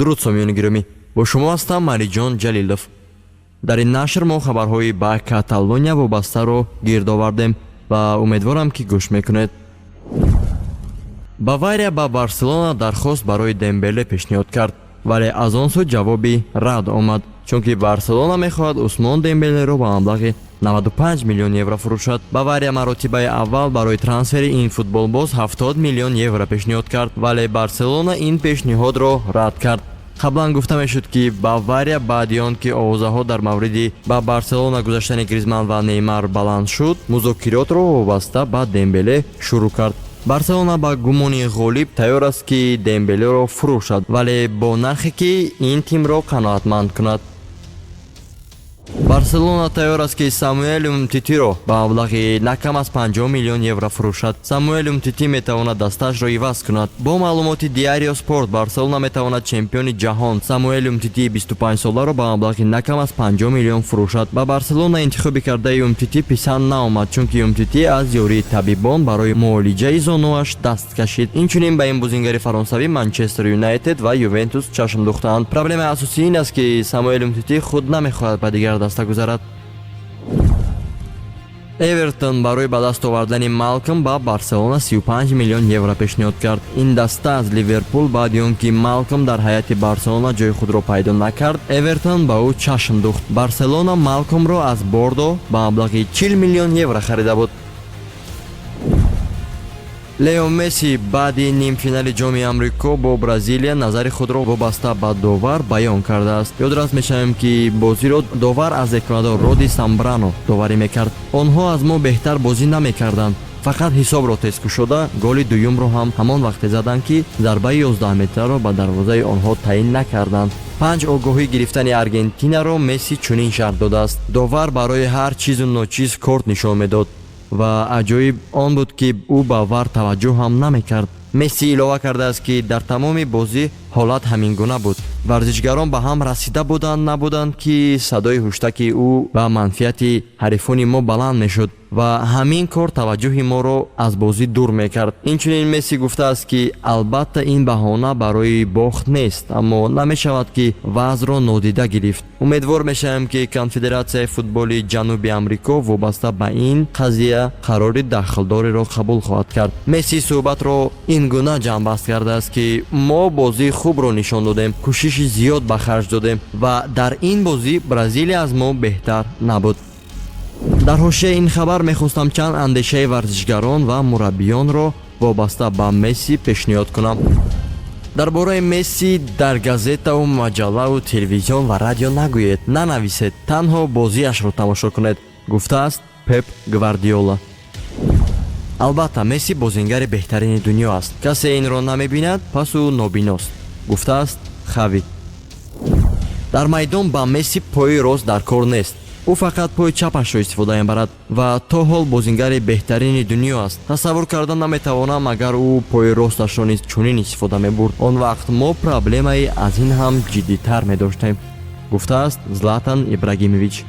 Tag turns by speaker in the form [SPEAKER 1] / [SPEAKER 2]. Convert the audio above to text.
[SPEAKER 1] Дуруд, сомиёни гиромӣ, бо шумо ҳастам Мариҷон Ҷалилов. Дар ин нашр мо хабарҳои ба Каталония вобастаро гирд овардем ва умедворам, ки гӯш мекунед. Бавария ба Барселона дархост барои Дембеле пешниҳод кард, вале аз он сӯ ҷавоби рад омад, чунки Барселона мехоҳад Усмон Дембелеро ба маблағи 95 миллион евро фурӯшад. Бавария маротибаи аввал барои трансфери ин футболбоз 70 миллион евро пешниҳод кард, вале Барселона ин пешниҳодро рад кард. Қаблан гуфта мешуд, ки Бавария баъди он ки овозаҳо дар мавриди ба Барселона гузаштани Гризман ва Неймар баланд шуд, музокиротро вобаста ба Дембеле шурӯъ кард. Барселона ба гумони ғолиб тайёр аст, ки Дембелеро фурӯшад, вале бо нархе, ки ин тимро қаноатманд кунад. Барселона тайёр аст, ки Самуэл Умтитиро ба маблағи на кам аз 50 миллион евро фурӯшад. Самуэл Умтити метавонад дастаашро иваз кунад. Бо маълумоти Диарио Спорт, Барселона метавонад чемпиони ҷаҳон Самуэл Умтитии 25-соларо ба маблағи на кам аз 50 миллион фурӯшад. Ба Барселона интихоби кардаи Умтити писанд наомад, чунки Умтити аз ёрии табибон барои муолиҷаи зонуаш даст кашид. Инчунин ба ин бозингари фаронсавӣ Манчестер Юнайтед ва Ювентус чашм духтаанд. Проблемаи асосӣ ин аст, ки Самуэл Умтити худ намехоҳад ба дигар даста гузарад. Эвертон барои ба даст овардани Малком ба Барселона 35 миллион евро пешниҳод кард. Ин даста аз Ливерпул баъди он ки Малком дар ҳайати Барселона ҷои худро пайдо накард, Эвертон ба ӯ чашм духт. Барселона Малкомро аз Бордо ба маблағи 40 миллион евро харида буд. Лео Месси баъди нимфинали Ҷоми Амрико бо Бразилия назари худро вобаста ба довар баён кардааст. Ёдрас мешавем, ки бозиро довар аз Эквадор Роди Самбрано доварӣ мекард. Онҳо аз мо беҳтар бозӣ намекарданд, фақат ҳисобро тез кушода, голи дуюмро ҳам ҳамон вақте заданд, ки зарбаи 11 метраро ба дарвозаи онҳо таъин накарданд. Панҷ огоҳӣ гирифтани Аргентинаро Месси чунин шарҳ додааст: Довар барои ҳар чизу ночиз корт нишон медод ва аҷоиб он буд, ки ӯ ба ВАР таваҷҷӯҳ ҳам намекард. Месси илова кардааст, ки дар тамоми бозӣ ҳолат ҳамин гуна буд. Варзишгарон ба ҳам расида буданд, набуданд, ки садои ҳуштаки ӯ ба манфиати ҳарифони мо баланд мешуд ва ҳамин кор таваҷҷӯҳи моро аз бозӣ дур мекард. Инчунин Месси гуфтааст, ки албатта, ин баҳона барои бохт нест, аммо намешавад, ки вазъро нодида гирифт. Умедвор мешавем, ки Конфедератсияи футболи Ҷануби Амрико вобаста ба ин қазия қарори дахлдореро қабул хоҳад кард. Месси суҳбатро ин гуна ҷамъбаст кардааст, ки мо бозии хубро нишон додем, кӯшиши зиёд ба харҷ додем ва дар ин бозӣ Бразилия аз мо беҳтар набуд. Дар ҳошияи ин хабар мехостам чанд андешаи варзишгарон ва мураббиёнро вобаста ба Месси пешниҳод кунам. Дар бораи Месси дар газетаву маҷаллаву телевизион ва радио нагӯед, нанависед, танҳо бозиашро тамошо кунед, гуфтааст Пеп Гвардиола. Албатта, Месси бозингари беҳтарини дунё аст. Касе инро намебинад, пас ӯ нобиност, гуфтааст Хави. Дар майдон ба Месси пои рост дар кор нест, ӯ фақат пои чапашро истифода мебарад ва то ҳол бозингари беҳтарини дунё аст. Тасаввур карда наметавонам, агар ӯ пои росташро низ чунин истифода мебурд, он вақт мо проблемаи аз ин ҳам ҷиддитар медоштем, гуфтааст Златан Ибрагимович.